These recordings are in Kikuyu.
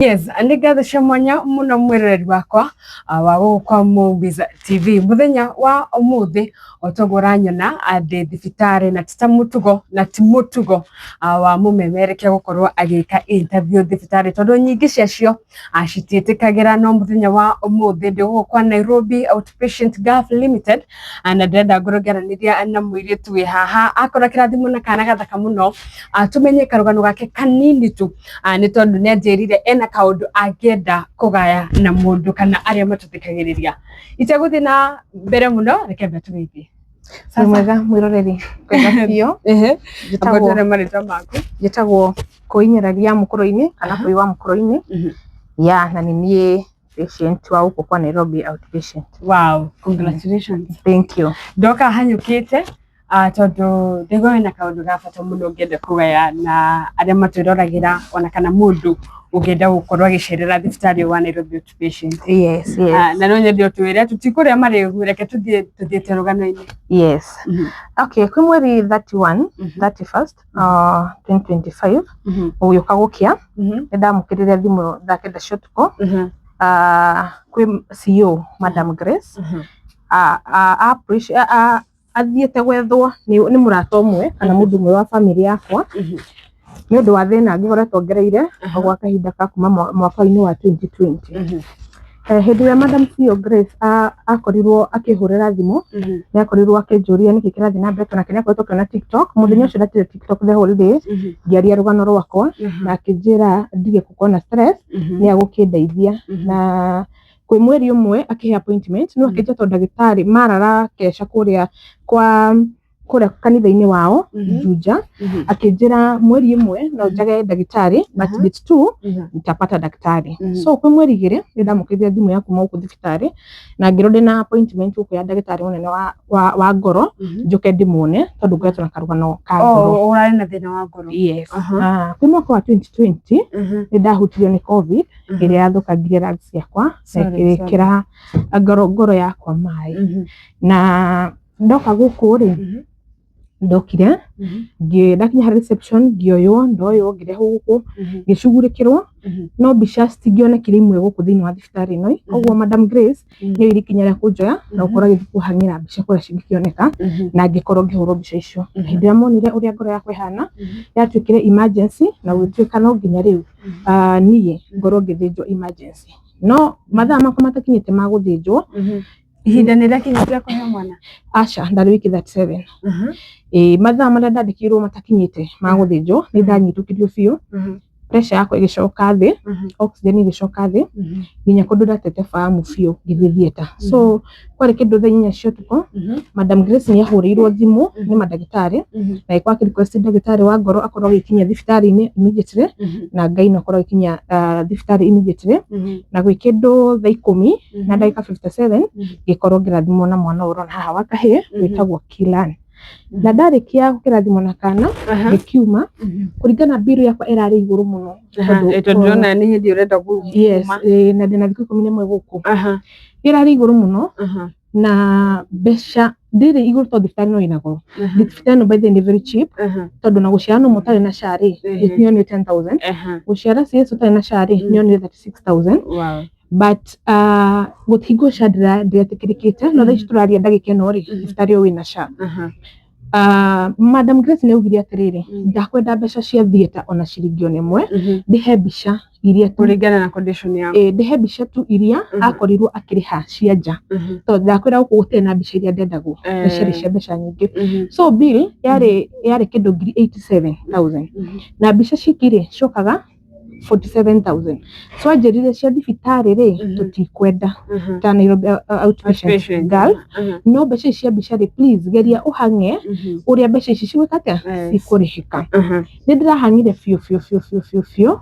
Yes, nĩ ngatho cia mwanya mũno mwĩroreri wakwa wa gũkũ kwa Movies TV. Mũthenya wa ũmũthĩ o toguo ũranyona, ndĩ thibitarĩ na ti ta mũtugo na ti mũtugo wa mũmemerekia gũkorwo agĩka interview thibitarĩ tondũ nyingĩ ciacio citiĩtĩkagĩra, no mũthenya wa ũmũthĩ ndĩ gũkũ kwa Nairobi Outpatient Gulf Limited, na ndĩrenda ngorwo ngĩaranĩria na mũirĩtu wĩ haha akorwo kĩrathimo na kana gathaka mũno, tũmenye karũgano gake kanini tu, nĩ tondũ nĩ anjĩrire ena kaũndũ angĩenda kũgaya na mũndũ kana arĩa matũthikagĩrĩria. Itegũthiĩ na mbere mũno, reke mbe tũgeithie. Wĩ mwega mwĩroreri, kwega biũ. Njĩtagwo Ambotore marĩtwa maku. Njĩtagwo Kũinyeraria Mũkũrũ-inĩ kana Kũi wa Mũkũrũ-inĩ. Ya na nĩ niĩ patient wa gũkũ kwa Nairobi Outpatient. Wow, congratulations. Thank you. Ndoka hanyũkĩte, tondũ ndaigua wĩna kaũndũ ga bata mũno ũngĩenda kũgaya na arĩa matwĩroragĩra ona kana mũndũ ũngĩenda gũkorwo agĩcerera thibitarĩ ũyũ wa Nairobi Outpatient. Yes. Na no nyende ũtwĩre tũtikũrĩa marĩgu, reke tũthiĩ tũthiĩte rũgano-inĩ. Yes. Okay, kwĩ mweri 31, 31st, 2025, gũgĩũka gũkĩa, nĩ ndamũkĩrire thimũ thaa 9 cia ũtukũ, kwĩ CEO Madam Grace, athiĩte gwethwo nĩ mũrata ũmwe kana mũndũ ũmwe wa bamĩrĩ yakwa nĩ ũndũ wa thĩna ngĩkoretwo ngereire gwa kahinda ka kuma mwaka-inĩ wa 2020. Hĩndĩ ĩrĩa Madam CEO Grace akorirwo akĩhũrĩra thimũ, nĩ akorirwo akĩnjũria nĩkĩ kĩrathiĩ na mbere, tondũ nake nĩ akoretwo akĩona TikTok. Mũthenya ũcio ndatire TikTok the whole day ngĩaria rũgano rwakwa, na akĩnjĩra ndige gũkorwo na stress, nĩ agũkĩndeithia. Na kwĩ mweri ũmwe akĩhe appointment, no akĩnjĩra tondũ ndagĩtarĩ marara keca kũrĩa kwa kũrĩa kanitha-inĩ wao Juja, akĩnjĩra mweri ĩmwe no njage ndagĩtarĩ, but date 2 nitapata daktari. So kwĩ mweri 2 nĩ ndamũkĩrire thimũ ya kuma gũkũ thibitarĩ na ngĩrwo ndĩna appointment gũkũ ya ndagĩtarĩ mũnene wa ngoro, njũke ndĩmuone tondũ ngoretwo na karũgano ka ngoro. Oh, ũrarĩ na thĩna wa ngoro? Yes. Kwĩ mwaka wa 2020 nĩ ndahutirio nĩ COVID ĩrĩa yathũkangirie lungs ciakwa na Sorry. ĩkĩra ngoro yakwa maĩ. Na ndoka gũkũ rĩ, ndokire ndakinya harĩ reception, ngĩoywo, ndoywo ngĩrehwo gũkũ, ngĩcugurĩkĩrwo, no mbica citingĩonekire imwe gũkũ thĩinĩ wa thibitarĩ ĩno. Koguo Madam Grace nĩ oire ikinya rĩa kũnjoya na gũkorwo agĩthiĩ kũhang'ĩra mbica kũrĩa cingĩkĩoneka, na ngĩkorwo ngĩhũrwo mbica icio. Hĩndĩ ĩrĩa monire ũrĩa ngoro yakwa ĩhana, yatuĩkire emergency na gũgĩtuĩka no nginya rĩu niĩ ngorwo ngĩthĩnjwo emergency, no mathaa makwa matakinyĩte ma gũthĩnjwo. Ihinda nĩ rĩakinyĩte rĩa kũheo mwana? Aca, ndarĩ wiki 37. Ĩĩ, mathaa marĩa ndandĩkĩirwo matakinyĩte ma gũthĩnjwo, nĩ ndanyitũkirio biũ, pressure yakwa ĩgĩcoka thĩ, oxygen ĩgĩcoka thĩ nginya kũndũ ndatete fahamu biũ ngĩthiĩ theatre. So kwarĩ kĩndũ thaa 8 cia ũtukũ, Madam Grace nĩ ahũrĩirwo thimũ nĩ mandagĩtarĩ na agĩkorwo akĩ request ndagĩtarĩ wa ngoro akorwo agĩkinya thibitarĩ-inĩ immediately, na Ngai no akorwo agĩkinya thibitarĩ immediately, na gwĩ kĩndũ thaa 10 na ndagĩka 57 ngĩkorwo ngĩrathimwo na mwana ũyũ ũrona haha wa kahĩĩ wĩtagwo Kilan. Na ndarĩkia gũkĩrathimwo na kana, ngĩkiuma kũringana na bill yakwa ĩrarĩ igũrũ mũno. Tondũ ndĩrona nĩ hĩndĩ ũrenda Yes. kuma. Na ndĩna thikũ 11 gũkũ. Ĩrarĩ igũrũ mũno na mbeca ndĩrĩ igũrũ tondũ thibitarĩ no ĩna goro. Thibitarĩ ĩno by the way nĩ very cheap, tondũ na gũciara no mũtarĩ na SHA rĩ, nĩ only 10,000. Gũciara CS ũtarĩ na SHA rĩ, nĩ only 36,000. But gũtingwo SHA ndĩretĩkĩrĩkĩte, no thaa ici tũraria ndagĩka ĩno rĩ, thibitarĩ ũyũ wĩna SHA. Madam Grace nĩ augire atĩrĩrĩ, ndakwenda mbeca cia theatre ona ciringi ona ĩmwe, ndĩhe mbica iria tu Kũringana na condition yaku. Ĩ, ndĩhe mbica tu iria akorirwo akĩrĩha cia nja, tondũ ndakwĩra gũkũ gũtirĩ na mbica iria ndendagwo na ciarĩ cia mbeca nyingĩ. So bill yarĩ kĩndũ ngiri 87,000, na mbica ciki rĩ ciokaga 47,000. So anjĩrire cia thibitarĩ rĩ, tũtikwenda ta Nairobi Outpatient Outpatient. Gulf, no mbeca ici cia mbica rĩ, please geria ũhang'e ũrĩa mbeca ici cigwĩka atĩa, cikũrĩhĩka. Nĩ ndĩrahang'ire biũ biũ biũ biũ biũ biũ,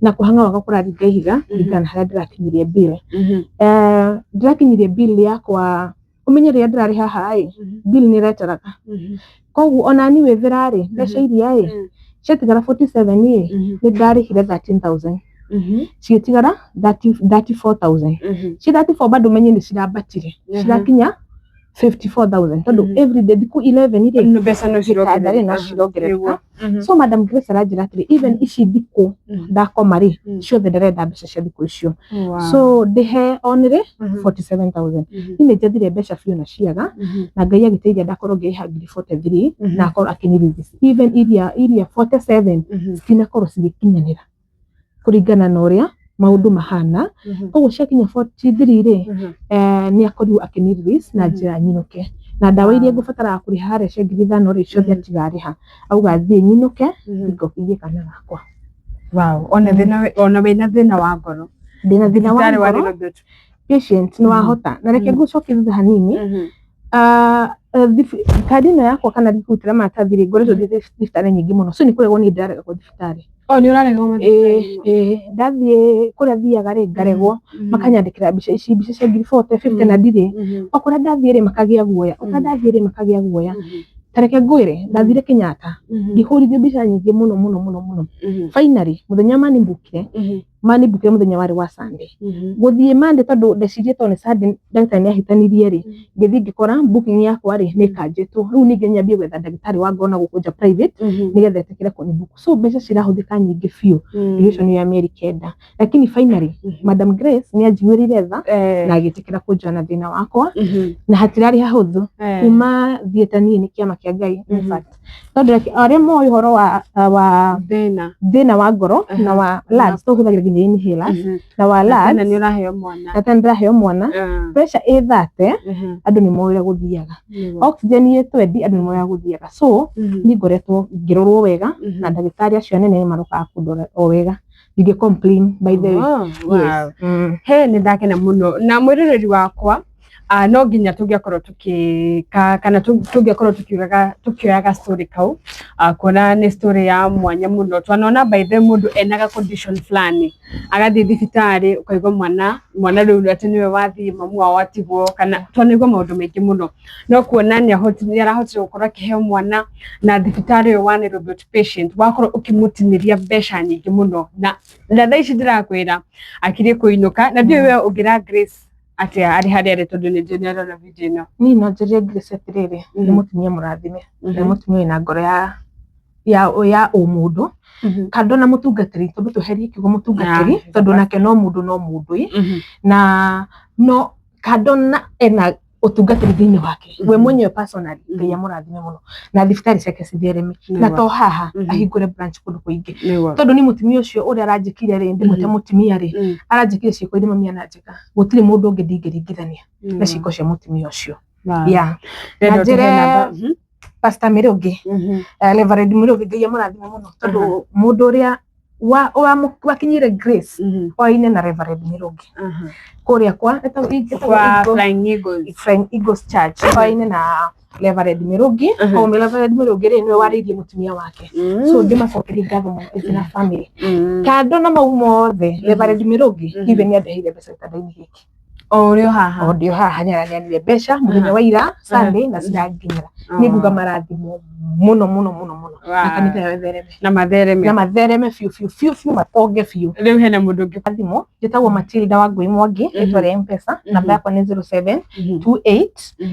na kũhang'a gwakwa kũraringa ihiga kũringana na harĩa ndĩrakinyirie bill. Ndĩrakinyirie bill yakwa, ũmenye rĩrĩa ndĩrarĩ haha ĩ, bill nĩ ĩreteraga, koguo ona niĩ wĩthĩra rĩ, mbeca iria ĩ ciatigara 47 ĩ, nĩ ndarĩhire 13,000, cigĩtigara 30 34,000. Ci 34 bado menye nĩ cirambatire, cirakinya 54,000 tondu every day thikũ 11 rĩ, No, mbeca no gĩtanda rĩ no cirongerereka. cirongerereka. Nĩguo. So Madam Grace aranjĩra atĩrĩ, even ici thikũ ndakoma rĩ, ciothe ndarenda mbeca cia thikũ icio, so ndĩhe only 47,000. Niĩ nĩ njathire mbeca biũ na ciaga, na Ngai agĩteithia ndakorwo ngĩrĩha ngiri 43 na akorwo akĩni release even iria 47 citinakorwo cigĩkinyanĩra kũringana na ũrĩa maũndũ mahana. Koguo ciakinya 43 rĩ, nĩ akorirwo akĩni release na njĩra nyinũke, na ndawa iria ngũbataraga kũrĩha harĩa cia 5,000 rĩ, ciothe atigarĩha, auga thiĩ nyinũke ngokithie kana gakwa. Wow, ona thĩna ona wĩna thĩna wa ngoro. Ndĩna thĩna wa Thibitarĩ wa ngoro. Nairobi Patient nĩ wahota na reke ngũcokie thutha hanini. Kandi ĩno yakwa kana rikutĩra maratathi rĩ, ngoretwo thiĩte thibitarĩ nyingĩ mũno, so nĩ kũregwo niĩ ndĩraregwo thibitarĩ. Oh, nĩ ũraregwo? Ĩĩ, ndathiĩ kũrĩa thiaga rĩ, ngaregwo, makanyandĩkĩra mbica ici, mbica cia ngiri 40, 50, na ndirĩ. O kũrĩa ndathiĩ rĩ, makagĩa guoya, o kũrĩa ndathiĩ rĩ, makagĩa guoya. Ta reke ngwĩre, ndathire Kenyatta, ngĩhũrithio mbica nyingĩ mũno mũno mũno mũno. Finally mũthenya manimbukire, manimbukire mũthenya warĩ wa Sunday. Gũthiĩ Monday, tondũ ndecirie tondũ nĩ Sunday ndagĩtarĩ nĩ ahĩtanirie rĩ, ngĩthiĩ ngĩkora booking yakwa rĩ nĩ ĩkanjĩtwo. Rĩu ningĩ nyambie gwetha ndagĩtarĩ wa ngoro na gũkũ nja private nĩgetha etĩkĩre kũnibook. So mbeca cirahũthĩka nyingĩ biũ duration ya mĩeri 9, lakini finally Madam Grace nĩ anjiguĩrĩire tha na agĩtĩkĩra kũnjoya na thĩna wakwa, na hatirarĩ hahũthũ kuma thiĩte niĩ nĩ kĩama kĩa Ngai, in fact, tondũ reke arĩa moĩ ũhoro wa thĩna thĩna wa ngoro na wa lungs, tũhũthagĩra nginya inhalers na wa na lungs. Nĩ ũraheo mwana. Na tena ndĩraheo mwana. Pressure ĩ 30, andũ nĩ moĩ ũrĩa gũthiaga. Oxygen ĩ 20, andũ nĩ moĩ ũrĩa gũthiaga. So niĩ ngoretwo ngĩrorwo wega na ndagĩtarĩ acio anene nĩ marokaga kũndora o wega, ndingĩ complain, by the way. Oh, wow. Yes. He nĩ ndakena mũno na mwĩroreri wakwa, no nginya tũngĩakorwo tũkĩka kana tũngĩakorwo tukiugaga tukĩoyaga story kau, kuona nĩ story ya mwanya mũno. Twanona by the way mũndũ enaga condition fulani agathiĩ thibitarĩ, ũkaigua mwana rĩu atĩ nĩwe wathiĩ, mamu wao atigwo, kana twanaigua maũndũ maingĩ mũno, no kuona nĩ arahotire gũkorwo akĩheo mwana na thibitarĩ ũyũ wa Nairobi Outpatient wakorwo ũkĩmũtinĩria mbeca nyingĩ mũno, na thaa ici ndĩrakwĩra akiriĩ kũinũka, na ndiũĩ we ũngĩra Grace atĩa arĩ harĩa arĩ, tondũ nĩ njũĩ nĩ arona video ĩno. Niĩ no njarie Grace atĩrĩrĩ, nĩ mũtumia mũrathime, nĩ mũtumia wĩna ngoro ya ũmũndũ, kando na mũtungatĩri, tondũ tweherie kiugo mũtungatĩri, tondũ nake no mũndũ, no mũndũ ĩ, na no kando na ena ũtungatĩri thĩinĩ wake we mwenyewe personally, Ngai amũrathime mũno na thibitarĩ ciake cithereme, na to haha, ahingũre branch kũndũ kũingĩ, tondũ ni mũtumia ũcio ũrĩa aranjĩkire rĩ, ndĩmwĩte mũtumia rĩ, aranjĩkire ciĩko iria mami ananjĩka, gũtirĩ mũndũ ũngĩ ndingĩringithania na ciĩko cia mũtumia ũcio. Yeah, na njĩre Pastor Mĩrũngĩ, Reverend Mĩrũngĩ, Ngai amũrathime mũno, tondũ mũndũ ũrĩa wakinyire Grace oine na Reverend Mĩrũngĩ kũrĩa kwa ĩtagwo kwa Flying Eagles. Flying Eagles Church, oine na Reverend Mĩrũngĩ. O Reverend Mĩrũngĩ rĩ, nĩwe warĩirie mũtumia wake, so ndĩmacokerie ngatho mũno na family. Kando na mau mothe, Reverend Mĩrũngĩ even nĩ andeheire mbeca gĩtanda-inĩ gĩkĩ. O ũrĩ o haha? O ndĩ o haha, nĩaraneanire mbeca mũthenya wa ira Sunday na ciranginyĩra. Nĩ nguga marathimwo mũno mũno mũno mũno na kanitha yao ĩthereme. Na mathereme. Na mathereme biũ biũ biũ biũ, matonge biũ. Rĩu hena mũndũ ũngĩ. Thimũ njĩtagwo Matilda Wangui Mwangi, rĩtwa rĩa M-Pesa, namba yakwa nĩ 07 28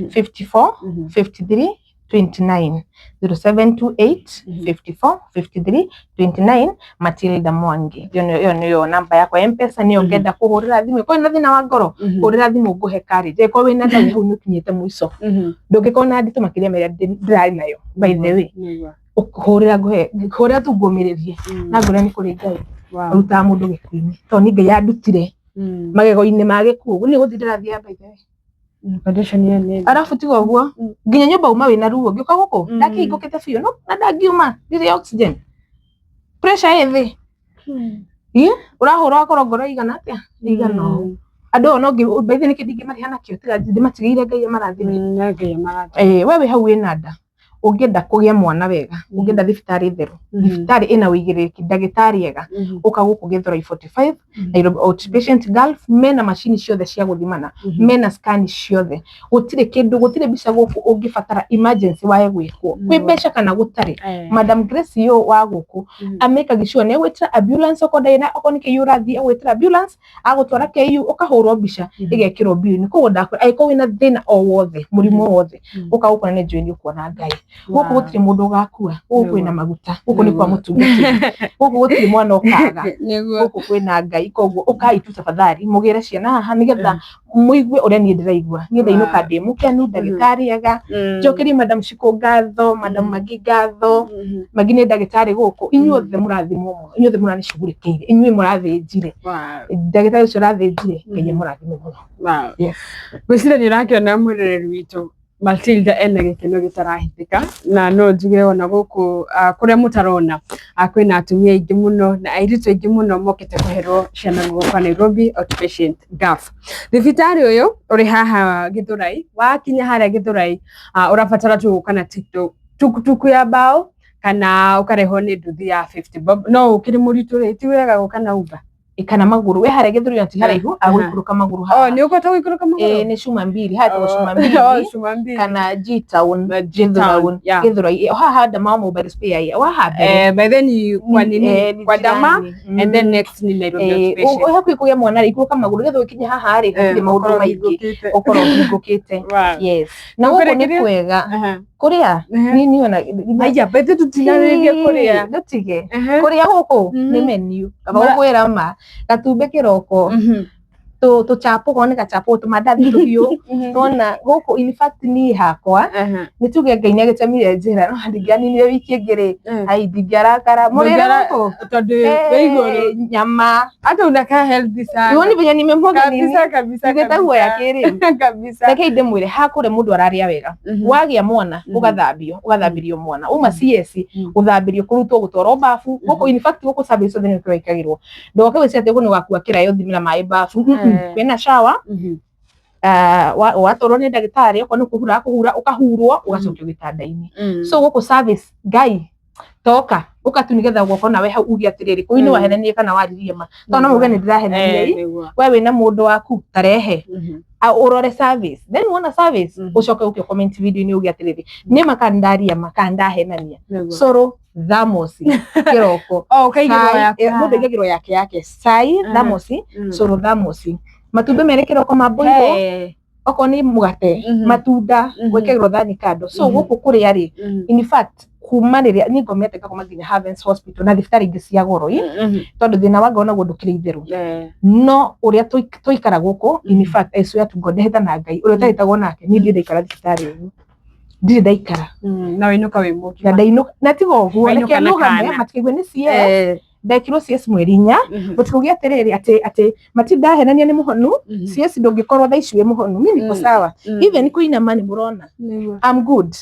54 53 29, 0728 54 53 29, Matilda Mwangi. Ĩyo nĩyo namba yakwa ya M-Pesa, nĩyo ngenda kũhũrĩra thimũ. Korwo na thĩna wa ngoro, hũrĩra thimũ ngũhe courage. Angĩkorwo wĩna ndaĩ, hau nĩ ũkinyĩte mũico, ndũngĩkorwo na nditũ makĩria ma ĩrĩa ndĩrarĩ nayo, by the way. Hũrĩra ngũhe, hũrĩra tu ngũmĩrĩrie na ngwĩre nĩ kũrĩ Ngai ũrutaga mũndũ gĩkuũ-inĩ, tondũ niĩ Ngai andutire magego-inĩ ma gĩkuũ, niĩ gũthiĩ ndĩrathiĩ, by the way. Condition ĩyo nĩ Arabu tiga ũguo, nginya nyũmba uma wĩna ruo, ngĩũka gũkũ ndakĩhingũkĩte biũ, no na ndangiuma, ndirĩ oxygen, pressure ĩ thĩ. Ĩ ũrahũra wakorwo ngoro igana atĩa, igana ũũ. Andũ aya no by the way, nĩkĩ ndingĩmarĩha nakĩo tiga ndĩmatigĩire Ngai amarathime. Ngai amarathime. Eh, we wĩ hau wĩna nda, Ũngĩenda kũgĩa mwana wega, ũngĩenda thibitarĩ theru, thibitarĩ ĩna ũigĩrĩrĩki, ndagĩtarĩ ega, ũka gũkũ Githurai 45, Nairobi Outpatient Gulf. Mena macini ciothe cia gũthimana, mena scan ciothe, gũtirĩ kĩndũ, gũtirĩ mbica gũkũ ũngĩbatara emergency wae gwĩkwo kwĩ mbeca kana gũtarĩ. Madam Grace yo wa gũkũ amĩkaga sure nĩ egwĩtĩra ambulance okorwo ndarĩ na, okorwo nĩ KU ũrathiĩ, egwĩtĩra ambulance agũtwara KU, ũkahũrwo mbica, ĩgekĩrwo biũ-inĩ. Koguo ndakwĩra, angĩkorwo wĩna thĩna o wothe, mũrimũ o wothe, ũka gũkũ na nĩ njũĩ nĩ ũkuona Ngai. Gũkũ gũtirĩ mũndũ ũgakua, gũkũ kwĩna maguta, gũkũ nĩ kwa mũtungatĩri, gũkũ gũtirĩ mwana ũkaga, gũkũ kwĩna Ngai. Koguo ũkai tu tafadhali mũgĩre ciana haha nĩgetha mũigue ũrĩa niĩ ndĩraigua. Niĩ ndainũka ndĩ mũkenu, ndagĩtarĩ ega. Njokerie Madam Shiko ngatho, Madam Magi ngatho. Magi nĩ ndagĩtarĩ gũkũ. Inyuothe mũrathimwo mũno, inyuothe mũranicugurĩkĩire, inyuĩ mũrathĩnjire, ndagĩtarĩ ũcio ũrathĩnjire, Ngai amũrathime mũno. Yes. Ngwĩciria nĩ ũrakĩona mwĩroreri witũ Matilda ena gĩkeno gĩtarahithĩka, na no njuge ona gũkũ kũrĩa mũtarona, kwĩna atumia aingĩ mũno na airĩtu aingĩ mũno mokĩte kũherwo ciana gũkũ kwa Nairobi Outpatient Gulf. Thibitarĩ ũyũ ũrĩ haha Gĩthũrai, wakinya harĩa Gĩthũrai, ũrabatara tu gũka na tukutuku ya mbaũ kana ũkarehwo nĩ nduthi ya 50 bob. No ũkĩrĩ mũritũ rĩ, ti wega gũka na Uber? Kana magũrũ, we harĩa Gĩthũrai ti haraihu, agũikũrũka magũrũ Oh, haha. nĩ ũkũhota gũikũrũka Ĩĩ, magũrũ? nĩ cuma mbili haha, ĩtagwo cuma Oh, mbili cuma mbili. Kana G Town. G-Town, Gĩthũrai. Yeah. Gĩthũrai o haha Dama mobile spare o haha mbere. Eh, by then ni kwa nini? Ni Kwa Dama jirani. and then next ni Nairobi Outpatient. Hakuhĩ kũgĩa mwana rĩ, ikũrũka magũrũ nĩgetha ũgĩkinya haha rĩ, hatirĩ maũndũ Ũkorwo maingĩ, ũhingũkĩte. ũkorwo ũhingũkĩte. Yes, na gũkũ nĩ Ũkũrĩkĩria? kwega kũrĩa niĩ niĩ ona Aya, by the tũtinarĩria kũrĩa. Ndũtige kũrĩa gũkũ nĩ menu, kaba gũkwĩra ma gatumbĩ kĩroko, tũchapo, korwo nĩ gachapo, tũmandathi tũhiũ nona gũkũ. In fact, niĩ hakwa nĩ tuge Ngai nĩ agĩtemire njĩra, no ndingĩaninire wiki ĩngĩ rĩ, ai, ndingĩarakara mũrĩre gũkũ. Tondũ wĩ igũrũ. Nyama. Hata unakaa healthy sana. Uoni venye nimemwaga nini? Kabisa kabisa. Ndigĩte guoya kĩrĩu. Kabisa. Reke ndĩmwĩre, hakũrĩa mũndũ ararĩa wega. Wagĩa mwana, ũgathambio, ũgathambĩrio mwana uma CS, gũthambĩrio, kũrutwo, gũtwarwo bafu gũkũ. In fact, gũkũ service ciothe nĩ kĩrekagĩrwo, ndũgoke gwĩciria atĩ gũkũ nĩ wakua kĩraĩ ũthime na maĩ bafu. Kwĩna shower, watwarwo nĩ ndagĩtarĩ, okorwo nĩ kũhura akũhura, ũkahurwo, ũgacokio gĩtanda-inĩ. So gũkũ service, Ngai toka ũka tu nĩgetha guoko nawe hau uge atĩrĩrĩ, kũu nĩ wahenanie kana waririe ma, tondũ no uge nĩ ndĩrahenania. We wĩna mũndũ waku, tarehe ũrore service, then wona service, ũcoke ũke comment video-inĩ uge atĩrĩrĩ, nĩ ma kana ndaria ma kana ndahenania. Cũrũ thamosi kĩroko. Oh, ũkaigĩrwo cai, yaku haha. Mũndũ aigagĩrwo yake yake, cai thamosi, cũrũ thamosi, matumbĩ merĩ kĩroko ma boil, okorwo nĩ mũgate, matunda, gwĩkĩrwo thani kando. So gũkũ kũrĩa rĩ, in fact, kuma rĩrĩa niĩ ngomete ngakoma nginya Havens Hospital na thibitarĩ ingĩ cia goro ĩ, tondũ thĩna wa ngoro naguo ndũkĩrĩ itherũ, no ũrĩa tũikara gũkũ, in fact, I swear to God, ndehĩta na Ngai ũrĩa ũtahĩtagwo nake, niĩ ndirĩ ndaikara thibitarĩ ũguo, ndirĩ ndaikara. Na wĩinũka wĩ Na mũgima. ndainũka na tiga ũguo, Wainũka reke na nũgame kana. matikaigue nĩ CS. Ndekirwo CS mweri 4. Gũtikauge atĩrĩrĩ atĩ matindahenania nĩ mũhonu. CS ndũngĩkorwo thaa ici wĩ mũhonu. Mi niko sawa, even kũinama nĩ mũrona. I'm good.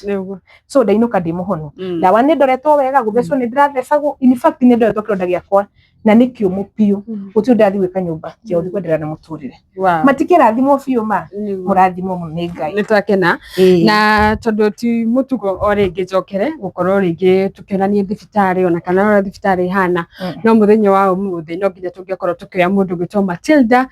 So ndainũka ndĩ mũhonu. Ndawa nĩ ndoretwo wega, gũthecwo nĩ ndĩrathecagwo. In fact, nĩ ndoretwo kĩronda gĩakwa na nĩ kĩũmũ biũ. Gũtirĩ ndĩrathiĩ gwĩka nyũmba tiga gũthiĩ kwenderea na mũtũrĩre. Matikĩrathimwo biũ ma mũrathimwo mũno nĩ Ngai. Nĩ twakena na tondũ ti mũtugo o rĩngĩ njokere gũkorwo rĩngĩ tũkĩonania thibitarĩ ona kana ũrĩa thibitarĩ ĩhana, no mũthenya wa ũmũthĩ no nginya tũngĩakorwo tũkĩoya mũndũ ũgwĩtwo Matilda.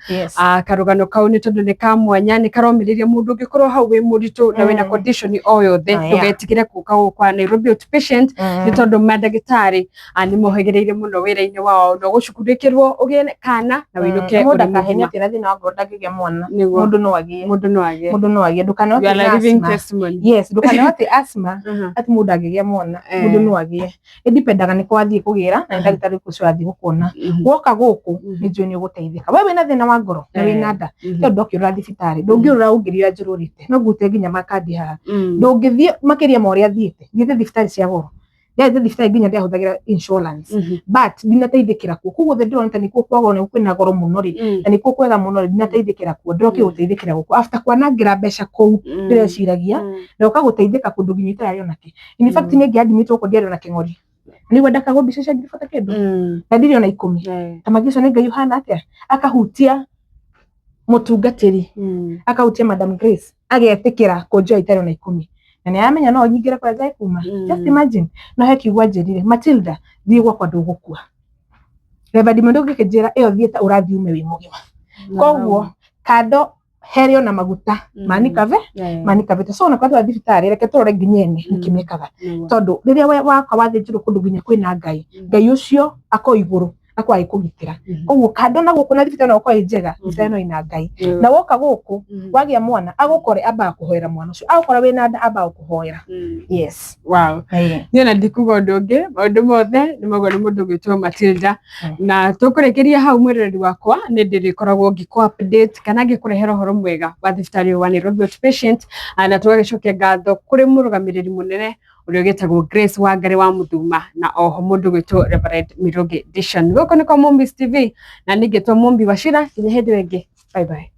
Karũgano kau nĩ tondũ nĩ ka mwanya, nĩ karomĩrĩria mũndũ ũngĩkorwo hau wĩ mũritũ na wĩna condition o yothe, ndũgetigĩre gũka gũkũ kwa Nairobi Outpatient, nĩ tondũ mandagĩtarĩ nĩ mohĩgĩrĩire mũno wĩra-inĩ wao na ũgũcugurĩkĩrwo ũgĩe kana na wĩinũke Mũndũ ũrĩ ndakahenia mũgima. atĩ ena thĩna wa ngoro ndangĩgĩa mwana. Nĩguo. Mũndũ no agĩe. Mũndũ no agĩe. Mũndũ no agĩe, ndũkanone You are atĩ a living asthma. testimony. Yes, ndũkanone atĩ asthma atĩ mũndũ angĩgĩa mwana. Mũndũ no agĩe, ĩdipendaga nĩ kwathiĩ kũgĩra na nĩ ndagĩtarĩ ũcio athiĩ gũkuona. Woka gũkũ, nĩ njũĩ nĩ ũgũteithĩka. We wĩna thĩna wa ngoro na wĩna nda, tondũ ndokĩũrũra thibitarĩ, ndũngĩũrũra ũngĩria njũrũrĩte, no ngute nginya makandi haha. Ndũngĩthiĩ makĩria ma ũrĩa thiĩte, thiĩte thibitarĩ cia goro, ndĩrathiĩ thibitarĩ nginya ndĩrahũthagĩra insurance, but ndinateithĩkĩra kuo. Koguo the ndĩrona ta nĩkuo kwa goro na kwĩna goro mũno rĩ, na nĩkuo kwega mũno rĩ, ndinateithĩkĩra kuo. Ndĩrokire gũteithĩkĩra gũkũ after kwanangĩra mbeca kũu. Ndĩreciragia ndoka gũteithĩka kũndũ nginya itararĩ ona kĩ. In fact, niĩ ngĩadmitwo gũkũ ndiarĩ ona kĩng'ori, nĩguo ndakagwo mbica cia ngiri bata kĩndũ na ndirĩ ona 10. Ta mangĩcio nĩ Ngai ũhana atĩa, akahutia mũtungatĩri, akahutia Madam Grace, agetĩkĩra kũnjoya itarĩ ona 10. Na nĩ aramenya no nyingĩre kũrĩa Ngai kuma. Just imagine. No he kiugo anjĩrire, "Matilda, thiĩ gwakwa ndũgũkua." Reverend Mwende ũngĩkĩnjĩra ĩyo thiĩte ũrathiĩ ume wĩ mũgima. Koguo kando herĩ ona maguta manikave manikavĩte. So ona kwatwa thibitarĩ, reke tũrore nginya ene nĩkĩ mekaga, tondũ rĩrĩa waka wathĩnjĩrwo kũndũ nginya kwĩna Ngai, Ngai ũcio ako igũrũ akorwo agĩkũgitĩra. Koguo kando na gũkũ na thibitarĩ no gũkorwo ĩ njega, thibitarĩ no ĩna Ngai. Na woka gũkũ wagĩa mwana, agũkore ambaga kũhoera mwana ũcio, agũkora wĩna nda ambaga kũhoera. Yes. Wow. Niĩ ona ndikuga ũndũ ũngĩ, maũndũ mothe nĩ maugwo nĩ mũndũ ũgwĩtwo Matilda. Na tũkũrĩkĩria hau, mwĩroreri wakwa, nĩ ndĩrĩkoragwo ngĩkũ update kana ngĩkũrehera ũhoro mwega wa thibitarĩ ũyũ wa Nairobi Outpatient. Na tũgagĩcokia ngatho kũrĩ mũrũgamĩrĩri mũnene ũrĩa ũgĩtagwo Grace Wangari wa Mũthuma, na oho mũndũ ũgwĩtwo Reverend Mirugi Dishon. Gũkũ nĩ kwa Mombis TV na ningĩ twa Mombi Wachira. Nginya hĩndĩ ĩyo ĩngĩ, bye bye.